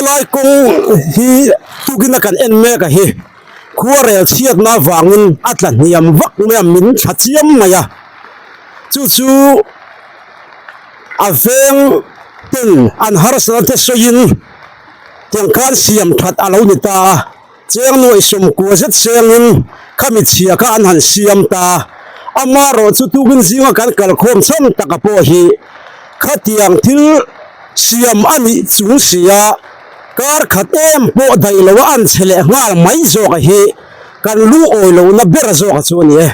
Helai kawng hi tukin a kan en mek a hi khuarel chhiatna avangin a tla hniam vak mai a, min thla chiam mai a, chu chu a veng ten an harsatna te sawiin tiang khan siam that a lo ni ta a. Cheng nuaih sawmkua zet sengin khami chhia kha an han siam ta. Amaherawh chu tukin zinga kan kalkhawm chhan taka pawh hi khatiang thil siam a nih chung sia kar khat em pawh daih loa an chhe leh nghal mai zawka hi kan lungawi lohna ber zawka chu a ni e.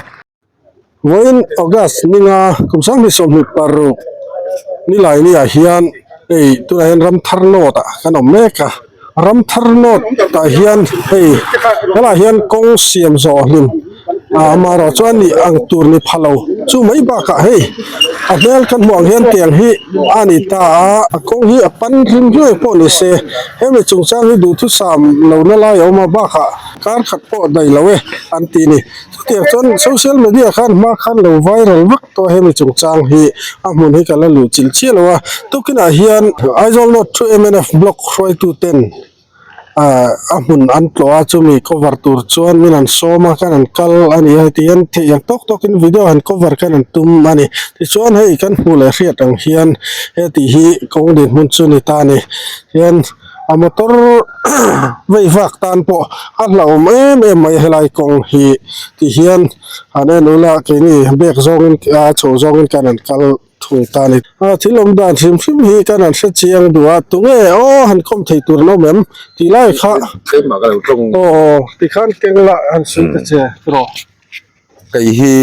Vawiin August ninga kum 2026 nilai ah hian hei tunah hian Ramthar North ah kan awm mek a, Ramthar North ah hian hei helaiah hian kawng siam zawh hlim ah amaherawh chuan nih ang tur ni pha lo chu mai bakah hei a hmel kan hmuh ang hian tiang hi a ni ta a, a kawng hi a pan hlim hluai pawh ni se hemi chungchang hi duhthusam lo na lai a awm a bakah kar khat pawh daih lo e an ti a ni. Chutiang chuan social media khan hma khan lo viral vak tawh a hemi chungchang hi a hmun hi ka la luh chilh chiah lo a tukinah hian Aizawl North chu mnf block hruaitu ten ah a hmun an tlawh a chumi cover tur chuan min an sawm a khan an kal a ni a heti hian theih ang tawk tawk in video han cover khan an tum a ni tichuan hei kan hmuh leh hriat ang hian heti hi kawng dinhmun chu ni ta a ni hian. A motor vei vak tan pawh a hlauhawm em em mai helai kawng hi ti hian han en ula keini bag zawngin a chho zawngin kan han kal thung ta a ni. A thil awm dan hrim hrim hi kan han hre chiang duh a tunge aw han khawm thei tur an awm em tih lai kha aw tikhan keng lah han sawi ta che rawh. Kei hi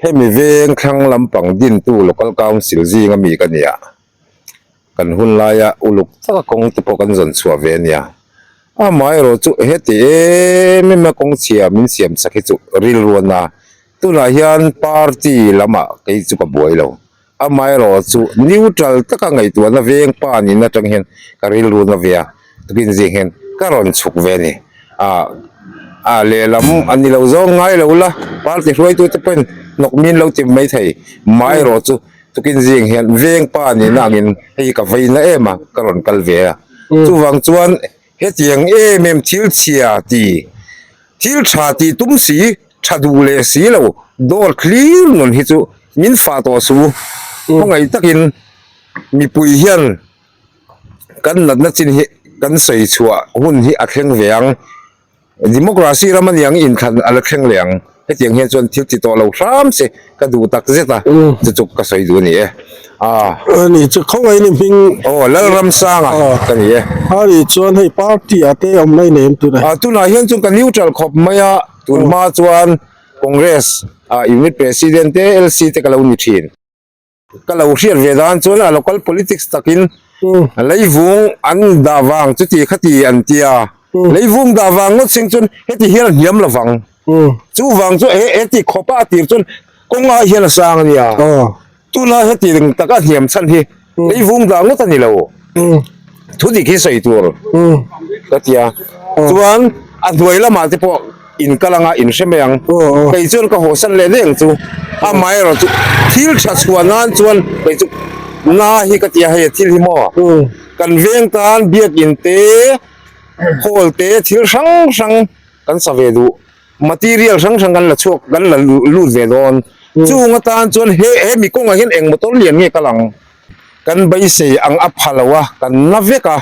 hemi veng thlang lampang dintu local council zinga mi ka ni a. Kan hun laia uluk taka kawng te pawh kan zawn chhuah ve a nia. Amaherawh chu heti em em a kawng chhia min siam sak hi chu rilru a na. Tunah hian party lamah kei chu ka buai lo. Amaherawh chu neutral taka ngaihtuahna veng pa nihna atang hian ka rilru na ve a, tukin zing hian ka rawn chhuk ve a ni. Ah ah lehlam a ni lo zawng ngai lo la, party hruaitute pawhin hnawk min lo ti mai thei. Amaherawh chu. Tukin zing hian veng pa nihna angin hei ka vei na em a, ka rawn kal ve a. Chuvang chuan hetiang em em thil chhia ti, thil tha tih tum si, tha duh leh si lo, dawr thlir nun hi chu min fah tawh suh u. Khawngaih takin mipui hian kan natna chin hi kan sawi chhuah hun hi a thleng ve ang. Democracy ram a ni ang inthlan a la thleng leh ang. Hetiang hian chuan thil ti tawh lo hram se ka duh tak zet a, chu chu ka sawi duh a ni e. Aa. A ni chu khawngaih ni hming. Aw Lalramsanga ka ni e. A ni chuan hei party ah te awm lai nei em tunah? Aa tunah hian chuan ka neutral khawp mai a, tun hma chuan Congress ah unit president te LC te ka lo ni thin. Ka lo hriat ve dan chuan a local politics takin leivung an dah vang chuti khati an ti a, leivung dah vang ngawt seng chuan heti hian a hniam lo vang. Chuvang chu he heti khawpa a tir chuan kawngah hian a sang a nia. Tuna heti ring taka hniam chhan hi leivung dah ngawt a ni lo. Thu dik hi sawi tur ka ti a. Chuan a hnuai lamah te pawh In kal anga in hre mai ang. Kei chuan ka hawsan leh daih ang chu. Amaherawh chu thil tha chhuah nan chuan kei chu na hi ka ti a hei a thil hi maw. Kan veng tan biakin te hall te thil hrang hrang kan sa ve duh. Material hrang hrang kan la chhuak kan la lut ve dawn. Chung atan chuan he hemi kawngah hian eng motor lian nge kal ang. Kan beisei ang a pha lo a, kan na vek a.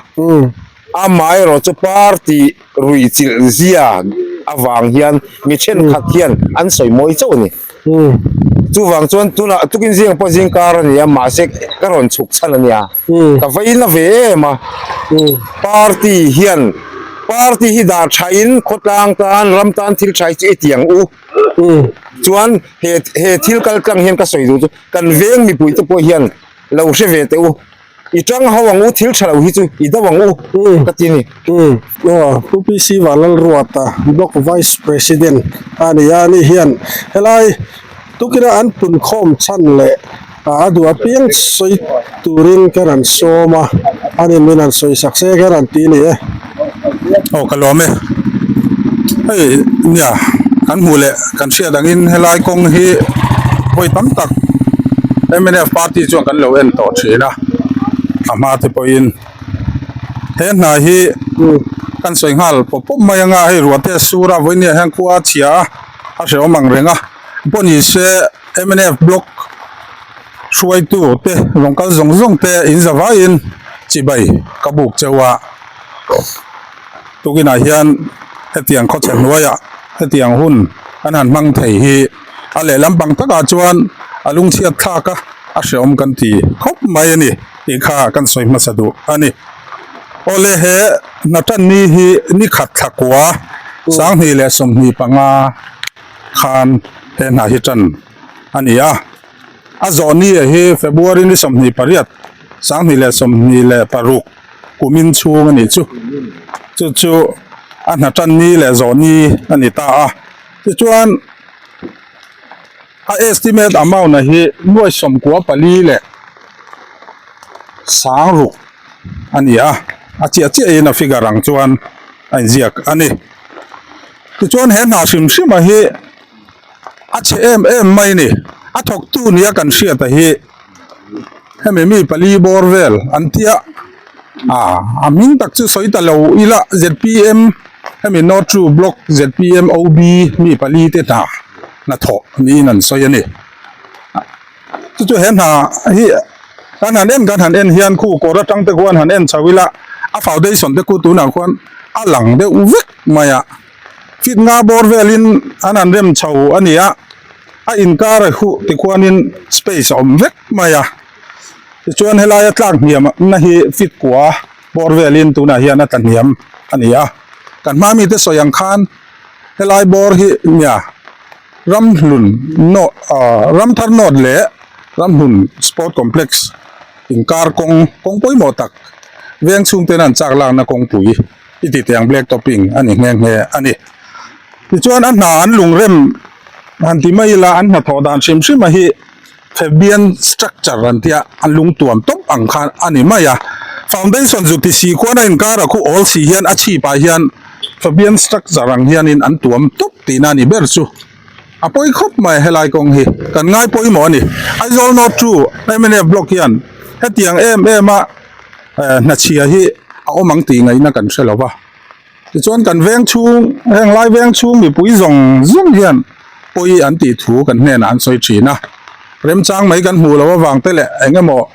Amaherawh chu party ruih chilh zia avang hian mi thenkhat hian an sawi mawi chauh a ni. Chuvang chuan tunah tukin zing pawh zing kar a ni a, mahse ka rawn chhuk chhan a nia. Ka vei na ve em a. Party hian party hi dah thain khawtlang tan ram tan thil tha hi chu i ti ang u. Chuan he he thil kal tlang hian ka sawi duh chu kan veng mipui te pawh hian lo hre ve teh u, i tang ho ang u thil tha lo hi chu i do ang u ka ti a ni. Aw Pu PC Vanlalruata Block Vice President a ni a, ani hian helai tukina an punkhawm chhan leh a duh apiang sawi turin ka rawn sawm a, ani min han sawi sak se ka rawn ti a ni e. Aw ka lawm e, hei nia kan hmuh leh kan hriat angin helai kawng hi vawi tam tak mnf party chuan kan lo en tawh thin a, a hma te pawhin. He hna hi kan sawi nghal pawp pawp mai anga hei ruahte a sur a vawinia hian khua a chhia a a hrehawm ang reng a pawh ni se mnf block hruaitu te rawn kal zawng zawng te in za vaiin chibai ka buk cheu a tukinah hian hetiang khawchhe hnuaiah hetiang hun an han hmang thei hi a lehlam pang takah chuan a lungchhiat thlak a a hrehawm kan ti khawp mai a ni tih kha kan sawi hmasa duh a ni. Awle he hna tan ni hi ni khat thla kua 2025 khan he hna hi tan a ni a. A zawh ni hi February ni 28, 2026 kumin chhung a nih chu. Chu chu a hna tan ni leh zawh ni a ni ta a. Tichuan a estimate amount a hi nuai sawmkua pali leh sang ruk a ni a. A chiah chiahin a figure ang chuan a inziak a ni. Tichuan he hna hrim hrim a hi. A chhe em em mai ni. A thawktu nia kan hriat a hi hemi mi pali bawr vel an tia a a hming tak chu sawi ta lo ila zpm hemi North True Block zpm OB mi pali te hna hnathawh niin an sawi a ni. Chu chu he hna hi kan han en kan han en hian khu kawr atang te khuan han en chho ila a foundation te khu tunah khuan a lang deuh vek mai a. Feet nga bawr velin an han rem chho a ni a, a inkar a huh tikhuanin space a awm vek mai a. Tichuan helaia tlak hniam na hi feet kua bawr velin tunah hian a tla hniam a ni a. Kan hma mite sawi ang khan helai bawr hi nia Ramhlun North ah Ramthar North leh Ramhlun Sport Complex inkar kawng kawng pawimawh tak veng chhungten an chak lakna kawngpui. I ti teh ang black topping a ni nghe nghe a ni. Tichuan a hna an lungrem han ti mai ila an hnathawh dan hrim hrim a hi Fabian structure an tia an lungtuam tawp ang kha a ni mai a. Foundation zu ti si khuan a inkar a khu awl si hian a chhip ah hian Fabian structure ang hianin an tuam tawp tihna a ni ber chu. A pawi khawp mai helai kawng hi kan ngai pawimawh a ni. Aizawl North 2 mnf block hian hetiang em em a Hnachhia hi a awm ang tih ngaihna kan hre lo va, tichuan kan veng chhung heng lai veng chhung mipui zawng zawng hian pawi an tih thu kan hnenah an sawi thin a, remchang mai kan hmuh loh avang te leh eng emaw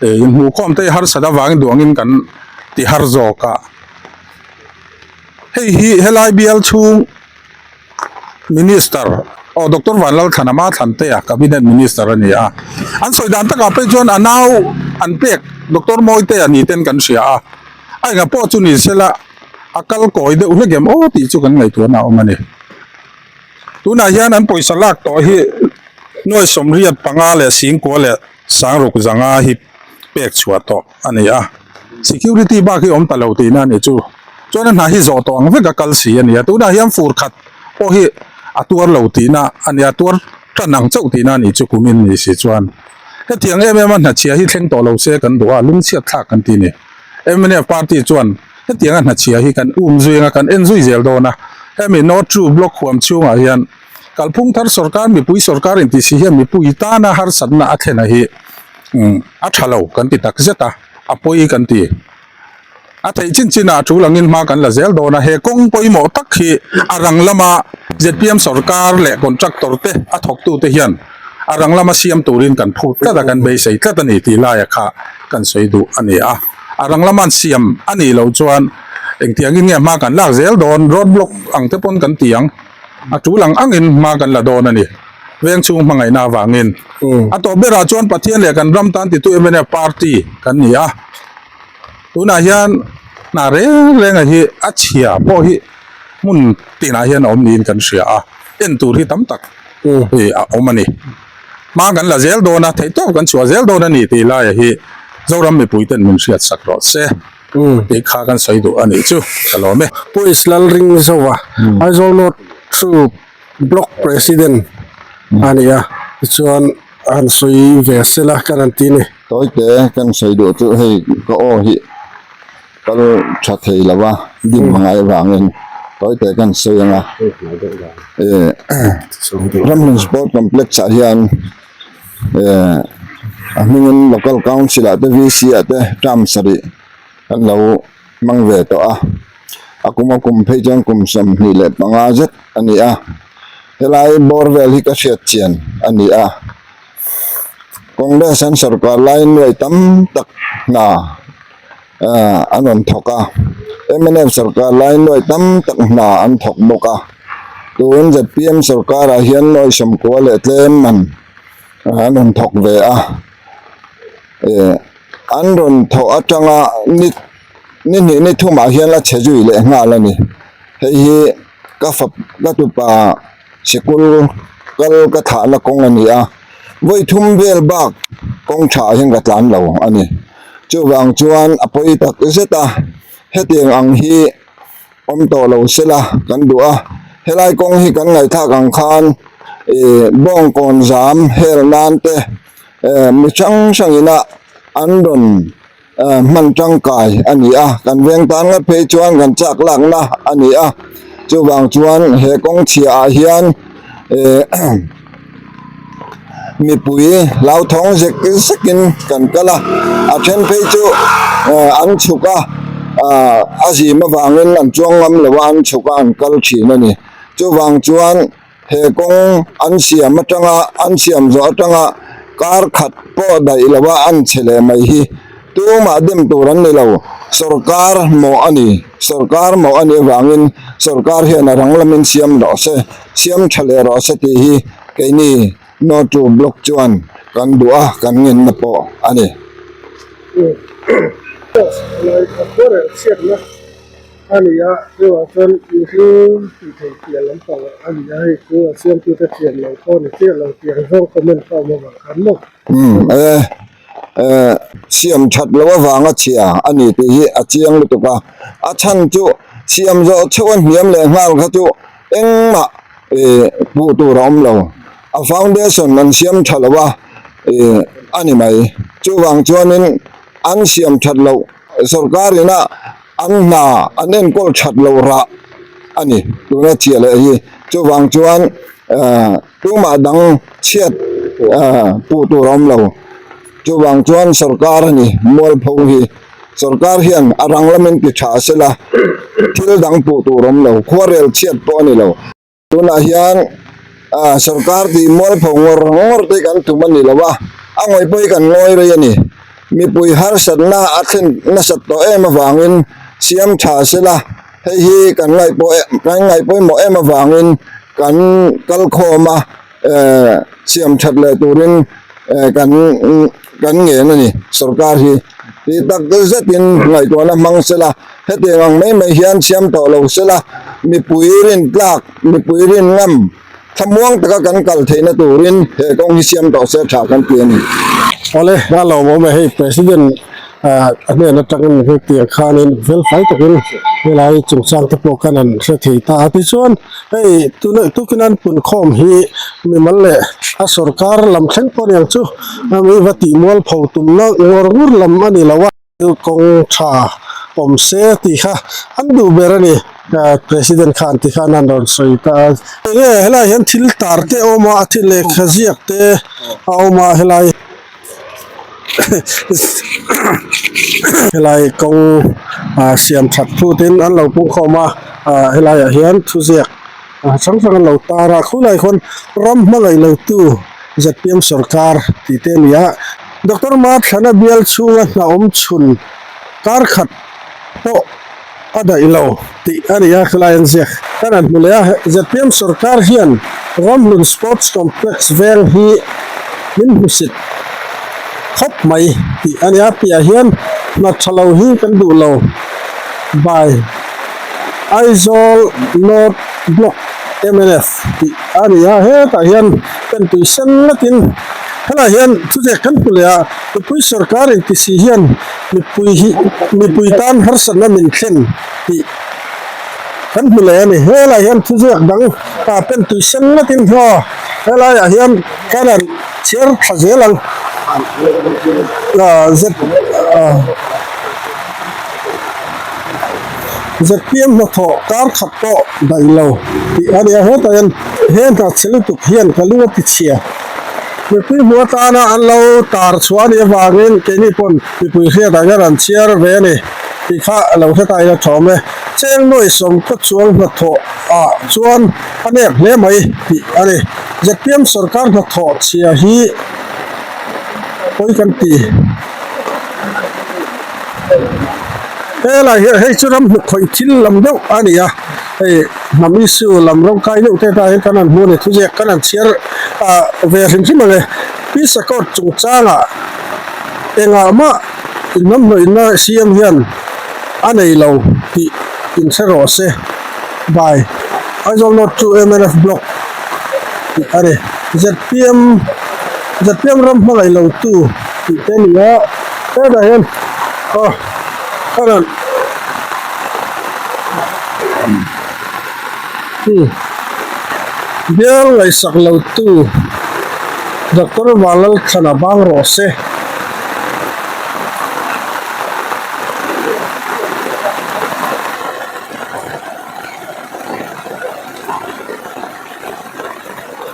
inhmuhkhawm te harsat avangin duangin kan ti har zawk a, hei hi helai bial chhung. Minister aw Doctor Vanlalthlana Mathlantea Cabinet Minister a ni a, an sawi dan takah phei chuan a nau an pek Doctor Mawitea ni ten kan hria a, a enga pawh chu ni sela a kal kawi deuh hlek em aw tih chu kan ngaihtuahna a awm a ni. Tunah hian an pawisa lak tawh hi nuai 85 leh 9,000 leh 600 zanga hi pek chhuah tawh a ni a, security bak hi awm ta lo tihna a ni chu. Chuan a hna hi zawh tawh ang vek a kal si a ni a, tunah hian fur khat pawh hi a tuar lo tihna a ni a, tuar tan ang chauh tihna a ni chu kumin ni si chuan hetiang em em a hnachhia hi thleng tawh lo se kan duh a, lungchhiat thlak kan ti a ni. Mnf party chuan hetiang a hnachhia hi kan um zui anga kan en zui zel dawn a, hemi North True Block huam chhungah hian kalphung thar sorkar mipui sorkar intih si hian mipui tana harsatna a thlen a hi a tha lo kan ti tak zet a, a pawi kan ti. A theih chin chinah a tul angin hma kan la zel dawn a, he kawng pawimawh tak hi a rang lama zpm sorkar leh contractor te a thawktute hian a rang lama siam turin kan phut tlat a, kan beisei tlat a ni tih laia kha kan sawi duh a ni a. A rang lama an siam a nih loh chuan engtiangin nge hma kan lak zel dawn, road block ang te pawn kan ti ang, a tul ang angin hma kan la dawn a ni. Veng chhung hmangaihna avangin. A tawp berah chuan Pathian leh kan ram tan titu mnf party kan ni a. Tunah hian hna reng renga hi a chhia pawh hi hmun tinah hian a awm niin kan hria a, en tur hi tam tak hi a awm a ni. Hma kan la zel dawn a, theihtawp kan chhuah zel dawn a ni tih laia hi Zoram mipuiten min hriat sak rawh se tih kha kan sawi duh a nih chu ka lawm e. Pu Islalring Zova, Aizawl North Troop Block President a ni a, tichuan han sawi ve sela kan han ti a ni. Tawite kan sawi duh chu hei ka aw hi kal tha thei lo a, dim a ngai avangin tawite kan sawi ang a. Eh Ramhlun Sport Complex ah hian eh a hmingin Local Council ah te VC ah te term sarih kan lo. hmang ve tawh a, a kum a kum phei chuan kum 25 zet a ni a, helai bawr vel hi ka hriat chian a ni a, Congress an sorkar laiin nuai tam tak hna an rawn thawk a, mnf sorkar laiin nuai tam tak hna an thawk bawk a, tun zpm sorkarah hian nuai 90 leh tlem man an rawn thawk ve a, eh an rawn thawh atanga ni ni hnih ni thumah hian a chhe zui leh nghal a ni, hei hi ka fap ka tupa sikul kal ka thlahna kawng a ni a, vawi thum vel bak kawng tha ah hian ka tlan lo a ni, chuvang chuan a pawi tak zet a, hetiang ang hi awm tawh lo sela kan duh a, helai kawng hi kan ngaihthlak ang khan ih bawngkawn zam hel nan te eh mi hrang hrang ina an rawn hman tangkai a ni a, kan veng tan ngat phei chuan kan chak lakna a ni a, chuvang chuan he kawng chhia ah hian eh mipui hlauthawng zek zekin kan kal a, a then phei chu an chhuk a, a zim avangin an chuang ngam lo a, an chhuk a an kal thin a ni. Chuvang chuan he kawng an siam atanga an siam zawh atanga kar khat pawh daih lo a an che leh mai hi tumah dem tur an ni lo, sorkar mawh a ni, sorkar mawh a nih avangin sorkar hian a rang lamin siam rawh se, siam tha leh rawh se tih hi keini Notu block chuan kan duh a, kan ngenna pawh a ni. Chhiatna a ni a, chuvang chuan mihring tih theih piah lampang a ni a, hei chu a siamtute thiam lo pawh a ni chiah lo tiang zawng comment kha awm avang khan maw. Umm e, e siam that loh avanga chhia a ni tih hi a chiang lutuk a, a chhan chu siam zawh cheuh a hniam leh nghal kha chu engmah ih hmuh tur a awm lo a foundation an siam tha lo a ih a ni mai chuvang chuanin an siam that loh sorkar ina an hna an enkawl that loh rah a ni tuna chhia leh hi chuvang chuan ah tumah dang chhiat ah puh tur a awm lo chuvang chuan sorkar a ni mualpho hi. Sorkar hian a rang lamin ti tha se la, thil dang puh tur awm lo, khuarel chhiat pawh a ni lo. Tunah hian sorkar tih mualpho ngawr ngawr te kan tum a ni lo a, a ngawih pawh hi kan ngawi rei a ni. Mipui harsatna a thlen nasat tawh em avangin siam tha se la, hei hi kan ngaih kan ngaihpawimawh em avangin kan kalkhawm a. Siam that leh turin kan kan ngen a ni sorkar hi tih tak zetin ngaihtuahna hmang sela hetiang ang mai mai hian siam tawh lo sela mipui rin tlak mipui rin ngam thlamuang taka kan kal theihna turin he kawng hi siam tawh se tha kan ti a ni. Awle a lawmawm e hei President a hnen atangin hetiang khanin fel fai takin helai chungchang te pawh khan an hre thei ta a tichuan Hei tuna tukin an pun khawm hi mimal leh a sorkar lam thleng pawh aniang chu mi va tih mual pho tumna ngawr ngur lam a ni lo a, kawng tha awm se tih kha an duh ber a ni President khan ti khan an rawn sawi ta a. Enge helai hian thil tar te a awm a, a thil lehkha ziak te a awm a helai helai kawng ah siam that phut in an lo pung khawm a ah helai ah hian thuziak hrang hrang an lo tar a khulai khawn ram hmangaih lo tu zpm sawrkar tih te a ni a doctor Mathlana bial chhunga hna awm chhun kar khat pawh a daih lo tih a ni a, khilai an ziak. Kan han hmu leh a, zpm sorkar hian Ramhlun Sports Complex veng hi min hmusit khawp mai tih a ni a, piah hian hna tha lo hi kan duh lo by Aizawl North Block mnf tih a ni a, hetah hian pen tui sen ngatin helaiah hian thuziak kan hmu leh a, mipui sorkar intisi hian Mipui hi mipui tan harsatna min thlen tih kan hmu leh a ni. Helaiah hian thuziak dang ah pen tui sen ngatin hlaw helaiah hian kan han chhiar thla zel ang ah z ah zpm hnathawh kar khat pawh daih lo tih a ni a hetah hian he hna chhe lutuk hian ka lung a ti chhia. Mipui hmuh atana an lo tar chhuah a nih avangin keini pawn mipui hriatah hian an chhiar ve a ni. tih kha a lo hre ta ila thawm e. Cheng nuai sawmkhaw chuang hnathawh ah chuan a nek hle mai tih a ni. Zpm sorkar hnathawh chhia hi pawi kan ti. Helai hian hei chu ram hnuk khawih thil lam deuh a ni a, hei hnam issue lam rawng kai deuh te tah hian kan han hmu a ni, thuziak kan han chhiar ah ve hrim hrim ang e. Peace Accord chungchangah engah mah inhnamhnawihna CM hian a nei lo tih inhre rawh se by Aizawl North chu mnf Block tih a ni. Zpm zpm ram hmangaih lo tu tih te a ni a, hetah hian aw ka rawn hmm bial ngaihsak lo tu Doctor Vanlalthlana bang rawh se.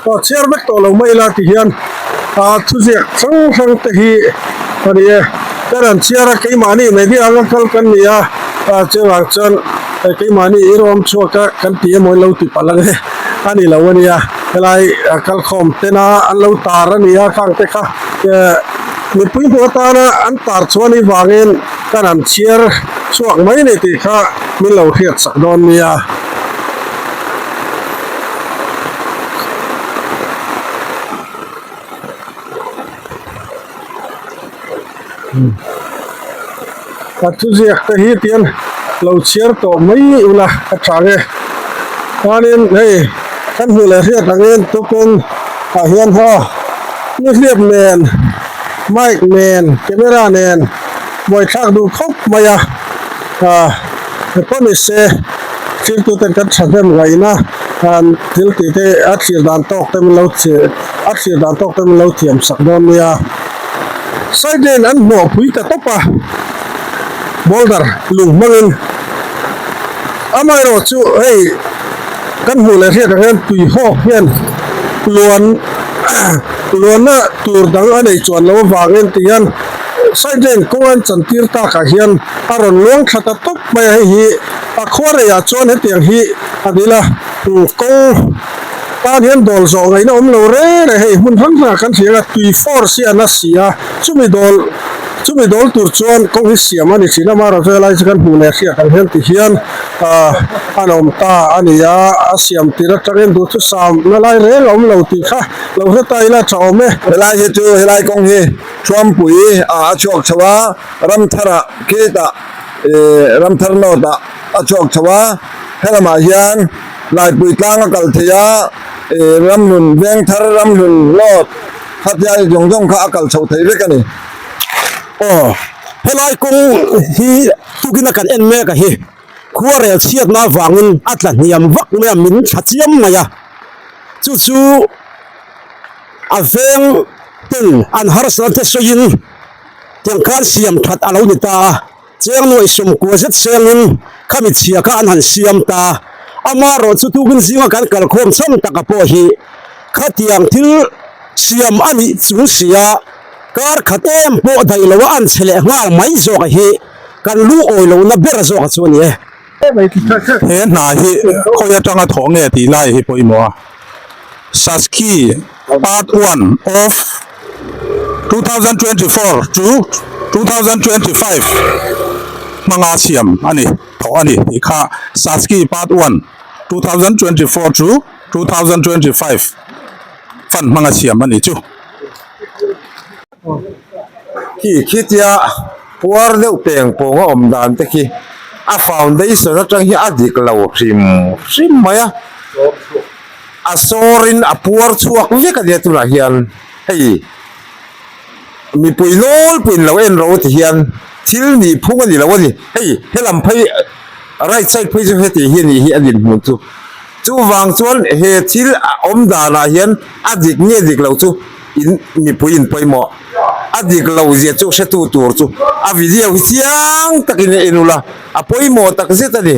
Aw chhiar vek tawh lo mai ila ti hian ah thuziak hrang hrang te hi a ni e kan han chhiar a keimahni media anga kal kan ni a ah chuvang chuan keimahni i rawm chhuak a kan ti emaw in lo ti palh ang e a ni lo a nia helai kalkhawm tena an lo tar a ni a khang te kha eh mipui hmuh atana an tar chuan i vangin kan han chhiar chhuak mai a ni tih kha min lo hriat sak dawn nia. A thuziak te hi tian lo chhiar tawh mai ula a tha nge chuanin hei kan hmuh leh hriat angin tukung ah hian haw nihliap nen mic nen camera nen buaithlak duh khawp mai a ah pawh ni se. Thiltuten kan thahnem ngaihna an thil tih te a thlir dan tawk te min lo a thlir dan tawk te min lo thiam sak dawn nia. Side lane an hnawh pui ta tawp a, boulder lung hmangin amaherawh chu hei kan hmuh leh hriat ang hian tuihawk hian luan luanna tur dang a neih chuan loh avangin ti hian side lane kawng an chantir takah hian a rawn luang thla ta tawp mai a, hei hi a khua reiah chuan hetiang hi a dil a, kawng tan hian dawl zawh ngaihna awm lo reng reng hei hmun hrang hrangah kan hria a, tui force hi a na si a, chumi dawl chumi dawl tur chuan kawng hi siam a ni thin a, amaherawhchu helai chu kan hmuh leh hriat ang hian ti hian ah an awm ta a ni a, a siam tir atangin duhthusam na lai reng a awm lo tih kha lo hre ta ila tha awm e. Helai hi chu helai kawng hi Thuampui ah a chhuak chho a. Ramthara gate-ah ih Ramthar North-ah a chhuak chho a, helamah hian Laipui tlang a kal thei a, ih Ramhlun Vengthar Ramhlun North khatia zawng zawng kha a kal chho thei vek a ni. Aw, helai kawng hi tukin a kan en mek a hi, khuarel chhiatna avangin a tla hniam vak mai a, min thla chiam mai a, chu chu a veng ten an harsatna te sawiin, Tiang khan siam that a lo ni ta a, cheng nuaih sawmkua zet sengin khami chhia kha an han siam ta. Amaherawh chu tukin zinga kan kalkhawm chhan taka pawh hi khatiang thil siam a nih chung sia kar khat em pawh daih loa an che leh nghal mai zawka hi kan lungawi lohna ber zawka chu a ni e. He hna hi khawi atanga thawh nge tih lai hi pawimawh a. Saski Part 1 of 2024 to 2025 hmanga siam a ni thawh a ni tih kha Saski Part 1 2024 to 2025 fund hmanga siam a ni chu. Khi khitia puar deuh peng pawng a awm dan te khi a foundation atang hi a dik lo hrim hrim mai a a sawr in a puar chhuak vek a nia tunah hian hei mipui nawlpui in lo en ro ti hian thil nih phung a ni lo a ni hei helam phei right side phei chu heti hi a nih hi a dinhmun chu chuvang chuan he thil a awm danah hian a dik nge dik lo chu. In mipui in pawimawh a dik lo zia chu hretu tur chu a video hi chiang takin a en ula a pawimawh tak zet a ni.